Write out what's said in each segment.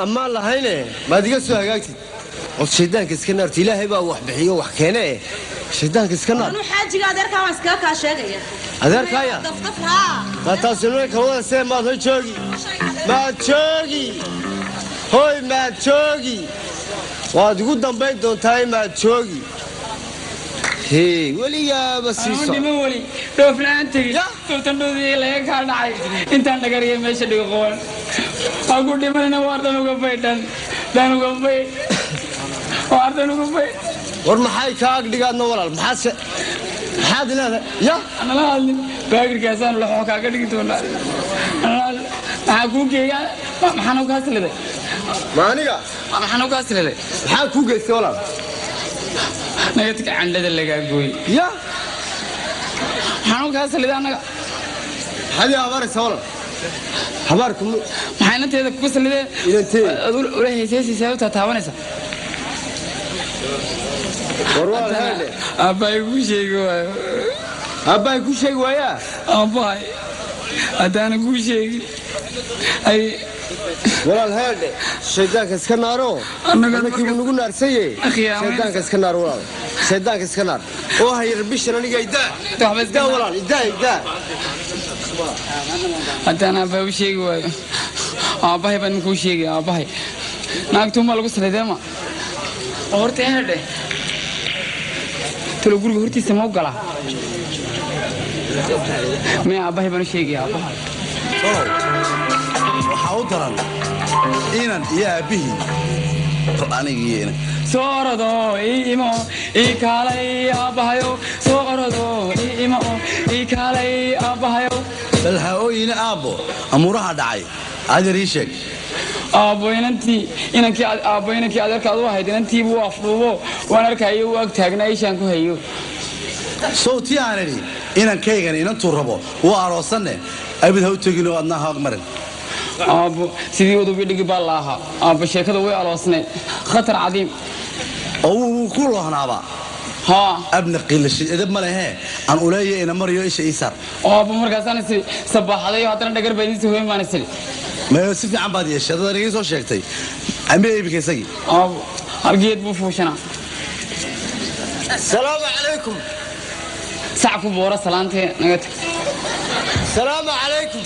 Ammaan lahayne maad iga soo hagaagtid qof shaydaanka iska naarto ilaahay baa wax bixiyo wax keene shaydaanka iska naar anu xaajiga adeerkaa waan iskaga kaa sheegaya adeerkaaya daftaf haa ma taasi noo kala see maad hoy joogi maad joogi hoy maad joogi waad igu dambayn doontaa maad joogi hee weligaaba siiso dhiman weli dhoof la'aan tegin sultandhoodii laga kaa dhacay intaan dhagariyay meesha dhigo qowan ha ku dhimanina waa ardan uga faydhan dhan uga faydh waa ardan uga faydh war maxay kaa agdhigaadna walaal maxaad maxaad leedahay ya nala hadlin baagirkaasaan laxoo kaaga dhigi doonaa maxaa kuu geeyaa maxaan u kaa siliday ma aniga maxaan u kaa siliday maxaa kuu geystay walaal naga tag candhada lagaa gooyey ya maxaan u kaa siliday annaga maxaad ii habaaraysaa walaal habaarku maxaa inanteeda kugu salidee inanteeda aad ula heesaysiisaa u taataabanaysa war waa heele aabbahay kuu sheegi waayo aabbahay kuu sheegi waayaa aabbahay haddaana kuu sheegin ay walaal heedhe shaydaanka iska naaro annagiibu nagu naarsaye shaydaanka iska naar walaal shaydaanka iska naar oo hayar bishan aniga idaa idaa walaal idaa idaa haddaan aabbahay u sheegi waayo aabbahay baan idinkuu sheegaya aabbahay naagtuunbaa lagu salideema oo horta heedhe talo guriga hortiisa ma u galaa maya aabbahay baan u sheegaya aabbahay tolow waxaa u daran inan iyo aabbihii anigii inan soo orado ii imo ii kaalay aabbahayo soo orado ii imo ii kaalay aabbahayo bal ha ooyine aabbo amuuraha dhacay adeer ii sheeg aabbo inantii inankii aabbo inankii adeerka aad u ahayd inantiibu u afdhuubo waan arkayo u ag taagnaa ishaan ku hayo sowtii aan idhi inankaygan inantuu rabo waa aroosanne abid ha u teginoo adna ha marin aabbo sidii udubi dhigi baa la ahaa aabbo sheekada way aloosneed khatar cadiim oo wuu ku lohnaaba haa abna qiilashay edab ma lehee aan uleeya ina mariyo isha ii saar aabbo markaasaan isiri sabaaxadayo haddana dhagar baa idiin soo hoyn baan isiri mayo si fiican baad yeeshay dad aniga soo sheegtay ambe iibka isagii aabbo halgeed buu fuushanaa salaamu calaykum sac ku boora salaantee naga tag salaamu calaykum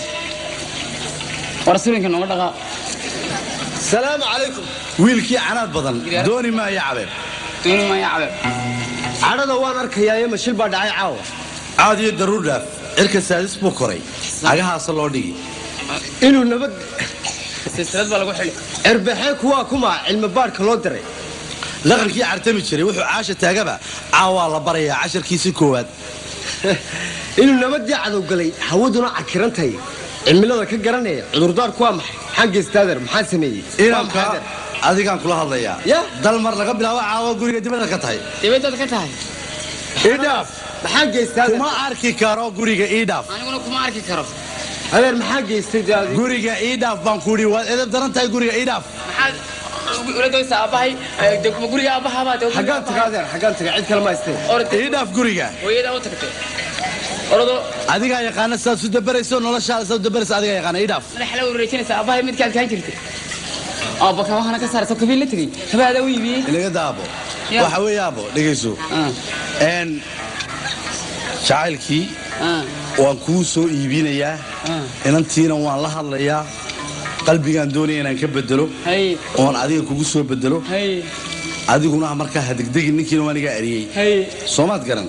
war sulinka nooga dhaqaa salaamu calaykum wiilkii canaad badan dooni maayo cabeeb dooni maayo cabeeb cadhada waan arkayaaye mashil baa dhacay caawa caad iyo daruur dhaaf cirka saadis buu koray cagahaasa loo dhigi inuu nabad silsilad baa lagu xidhi cirbaxee kuwaa kuma cilmi baadhka loo diray laqankii cartami jiray wuxuu caasha taagaba caawaa la barayaa casharkiisii koowaad inuu nabadii cadow galay hawaduna cakiran tahay cimilada ka garanaya cudurdaarku waa maxay maxaan geystaadeer maxaan sameeyey inanka adigaan kula hadlayaa dal mar laga bilaabo caawa guriga dibadda ka tahay dibaddaad ka tahay idhaaf maxaan geystaadeer kuma arki karo guriga idhaaf aniguna kuma arki karo adeer maxaa geystay guriga idhaaf baan ku idhi waad edab daran tahay guriga idhaaf maxaad ula doysa aabbahay guriga aabbahabaa xaggaan taga adeer xaggaan taga cid kale ma haystee idhaaf guriga hooyadaa u tagtay orado adigaa yaqaana sidaad u dabarayso noloshaada sidaad u dabarayso adigaa yaqaana idhaaf madaxa la wareejinaysa aabbahay midkaad kaan jirtay aabba kabahana ka saarayso kabiin la tegey kabahaadaa u iibiyey inaga daabo waxa weeye aabbo dhegayso n jacaylkii waan kuu soo iibinayaa inantiina waan la hadlayaa qalbigaan doonaya inaan ka bedelo oon adiga kugu soo bedelo Adiguna markaa ha degdegin, ninkiina waa nigaa eriyey. Soomaad garan?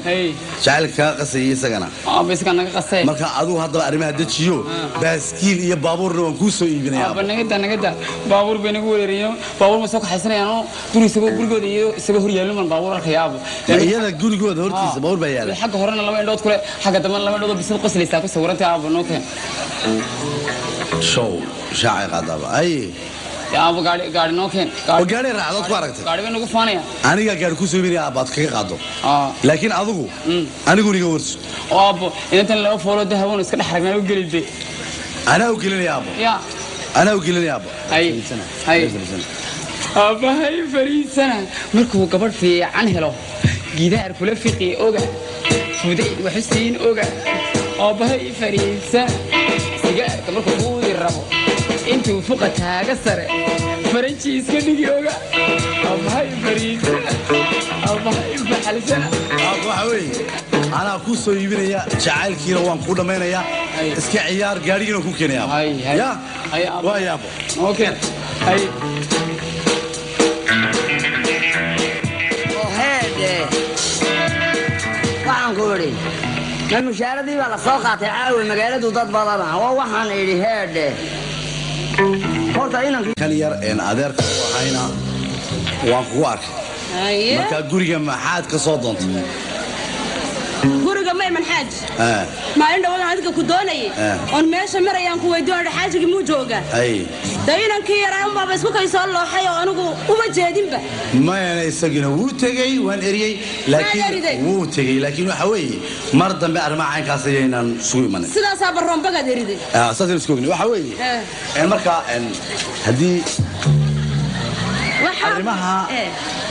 Jacaylka kaa qasayay isagana. Aabba isagaa naga qasay. Marka adigu haddaba arrimaha dejiyo, baaskiil iyo baabuurna waan kuu soo iibinayaa. Aabba nagada nagada, baabuur bay nagu wereeriyo, baabuur ma soo kaxaysanayaan guri isagoo gurigooda iyo isagoo hor yaallo man baabuur arkaya aabba. Iyada gurigooda hortiisa baabuur baa yaala. Xagga horena laba indhood kule, xagga dambena laba indhood oo bisad qoslaysaa ku sawirantay aabba, noo keen. Show shaacay qaadaaba ay. Aabba gaari gaari noo keen. Oo gaari raacdood ku aragtay? Gaari bay nagu faanaya. Anigaa gaari kuu soo iibinaya aabba aad kaga qaado, laakiin adigu anigu niga warso. Oo aabbo inantan laba foolo dahaboon iska dhex ragnaa u gelide. Anaa u gelinaya aabbo. Ya. Anaa u gelinaya aabbo. Hay hay aabbahay fariisana, markuu gabadh fiican helo gidaar kula fiqi oga, fudayd waxusiin oga. Aabbahay fariisana, sigaarka markuu buudi rabo intuu fuqa taaga sare faranji iska dhigi oga. Aabbahay fariisana, aabbahay faxalsana. Aabbo waxa weeye anaa kuu soo iibinaya, jacaylkiina waan kuu dhammaynayaa, iska ciyaar, gaadhigiina waan kuu keenaya aabbo. Ya waa yaabo. Okay hay. Oo heedhe, waxaan ku idhi ma mushaaradii baa la soo qaatay caawa? Magaaladu dad badana oo waxaan idhi heedhe horta inankii kan yar een adeerka u ahayna waan kugu arkay. Markaa guriga maxaad ka soo doontay? Guriga ma iman xaaji. Maalin dhawadan adiga ku doonayay oon meesha marayaan ku weydiin, xaajigii muu joogaa? Dee inankii yaraa unbaaba isku kay soo looxay oo anigu uma jeedinba. Mayana, isagina wuu tegey, waan eriyey, laakiin wuu tegey. Laakiin waxa weeye mar dambe arrimaha caynkaas ayaynaan isugu imanin. Sidaasaa barroonbagaad eriday? Saasaynu isku ogni. Waxa weeye markaa haddii arrimaha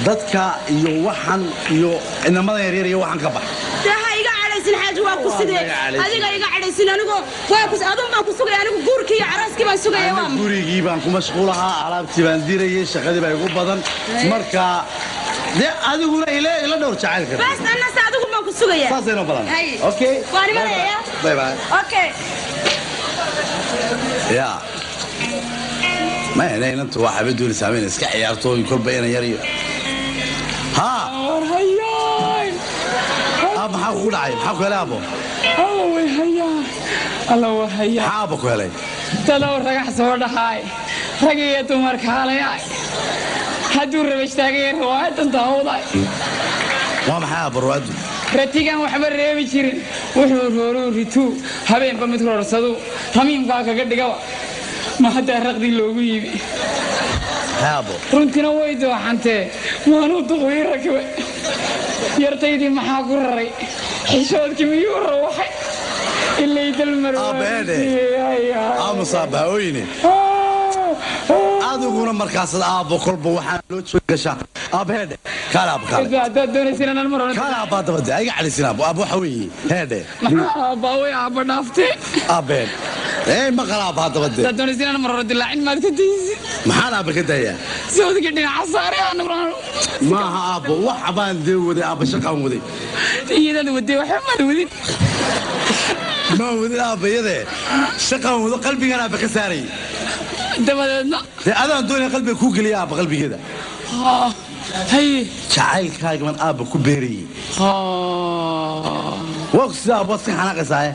dadka iyo waxan iyo inamadan yaryar iyo waxan ka bax. Dee ha iga cadhaysin xaaji, waa ku sidee adiga iga cadhaysin? Anigu waa ku adun baan ku sugaya, anigu guurkii iyo carooskii baan sugaya. Waa gurigii baan ku mashquulahaa, alaabtii baan dirayay, shaqadii baa igu badan. Marka dee adiguna ila ila dhowr jacaylka. Bas annase adigu baan ku sugaya. Saasayno badan. Okay. Waan imanaya. Bye bye. Okay. Ya maya, inantu waxaa ba doonaysaa inay iska ciyaarto kolba inan yar iyo haa. War hayaay. Maxaa kugu dhacay? Maxaa ku helay aabo? Alla way hayaay, alla war hayaay. Maxaa aabo ku helay? Talow ragax soo dhaxaay, rag iyo dumar kaalayaay, hadduu rabashtaagay riwaayadan daawday. Waa maxay aabo riwaayaddu? Ratigan waxba reebi jirin, wuxuu rooruu rituu habeenba mid roorsadu ramiimkaa kaga dhigaba, ma haddaa raqdii loogu yimi. Aabo runtina way dooxantee, maanuu duqii rakibay yartaydii, maxaa ku raray xishoodkii, miyuu rawaxay ilay dalmar? Aabeede aamus aabba hooyne, adiguna markaasad aabbo kolba waxaan loo joog gashaa. Aabba heedhe, kaale aabbo, kaale. Haddaad doonaysin inaan mar hore kaale aabba, haddaba de iga calisin aabbo. Aabbo waxa weeye heedhe. Maxaa aabba way aabba dhaaftee? Aabbeen ee maqal aabba, haddaba de haddaad doonaysin inaan mar hore dilaacin maad ka daysid. Maxaan aabba ka daayaa? Sawdkii dhinaca saare anuguna. Maaha aabbo, wax baan dee waday aabba, shaqaan waday. Iyadaad waday, waxba maad wadin. Ma wadin aabba, iyadee shaqaan wado, qalbigaan aabba ka saarayay. Dabadeedna dee adaan doonaya qalbiga kuu geliya aabba, qalbigeeda. Haye. Jacaylkaaga baan aabba ku beerayey. Waa ku sida aabba waad iska xanaaqaysaaye.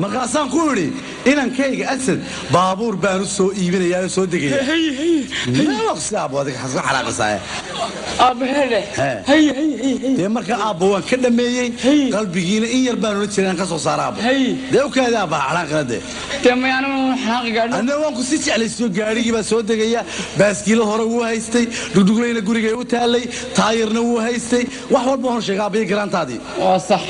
Markaasaan ku idhi inankayga Asad baabuur baan u soo iibinayaa oo soo degaya. Waa ku sida aabba waad iska xanaaqaysaaye. Aabba heedhe. Haye haye haye. Dee marka aabba waan ka dhameeyey, qalbigiina in yar baan ula jiray aan ka soo saara aabbo. Dee u kaadi aabba, xanaaqina dee. Dee may anigu xanaaqi gaadho. Anna waan ku sii jeclaysiyo, gaadhigii baa soo degaya, baaskiilad hore wuu haystay, dhugdhuglayna gurigay u taallay, taayirna wuu haystay, wax walba hor sheega aabbayo garaantaadii. Waa sax.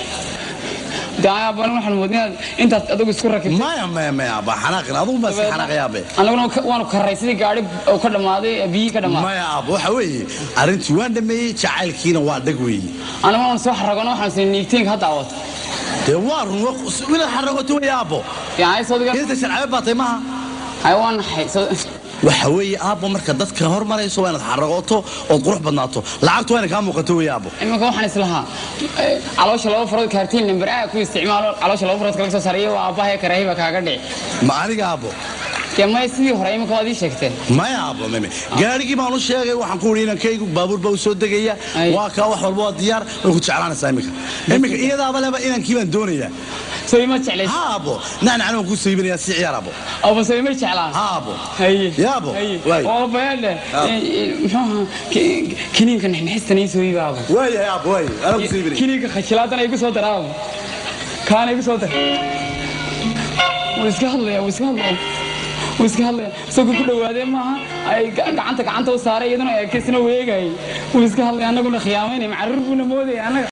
Dee aabba anigu waxaan moodin inaad intaas adigu isku rakibtay. Maya maya maya aabba, xanaaqin adigu baa iska xanaaqaya aabbe. Anaguna waanu karray sidii gaadhi oo ka dhammaaday biyihii ka dhammaaday. Maya aabba, waxa weeye arrintii waan dhameeyey, jacaylkiina waa dhag weeye. Anaguna waan soo xaragoona, waxaan sin niigtiinka ha daawato. Dee waa run inaad xaragoto wey aabbo. Inta sharcabe baatay maaha. Hay waan naxay. Waxa weeye aabbo, marka dadka hormarayso waa inaad xaragooto ood qurux badnaato, lacagtu waa inay kaa muuqato wey aabbo. Iminka waxaan islahaa caloosha laba farood kaartiin lambar aa ku isticmaalo, caloosha laba farood kala soo saariyo, waa aabbahay karaahiba kaaga dhici. Ma aniga aabbo? Dee maya, sidii hore imika waad ii sheegteen. Maya aabo, meme gaarigii baan u sheegay. Waxaan ku uri inankaygu baabuur baa u soo degaya. Waa kaa, wax walba waa diyaar. Way ku jeclaanaysaa iminka. Iminka iyadaaba leba inankii baan doonayaa. Soo ima jeclays? Ha aabo, nacnacna waan kuu soo iibinayaa si ciyaar aabo. Aabo, soo ima jeclaa? Ha aabo. Haye. Yaabo. Haye. Waay. Oo beele, muxuu ahaa, kiniinka nixnixistan ii soo iibi aabo. Waayahay aabo, waay, anaa ku soo iibinaya. Kiniinka khajilaadana igu soo dar aabo, kaana igu soo dar. Wuu iska hadlaya, wuu iska hadlaya, wuu iska hadlaya. Isagoo ku dhawaadee maaha ay gacanta u saaray, iyaduna eegtay, isna weegayay. Wuu iska hadlaya, annaguna khiyaamaynay, macaruur buuna moodaya annaga.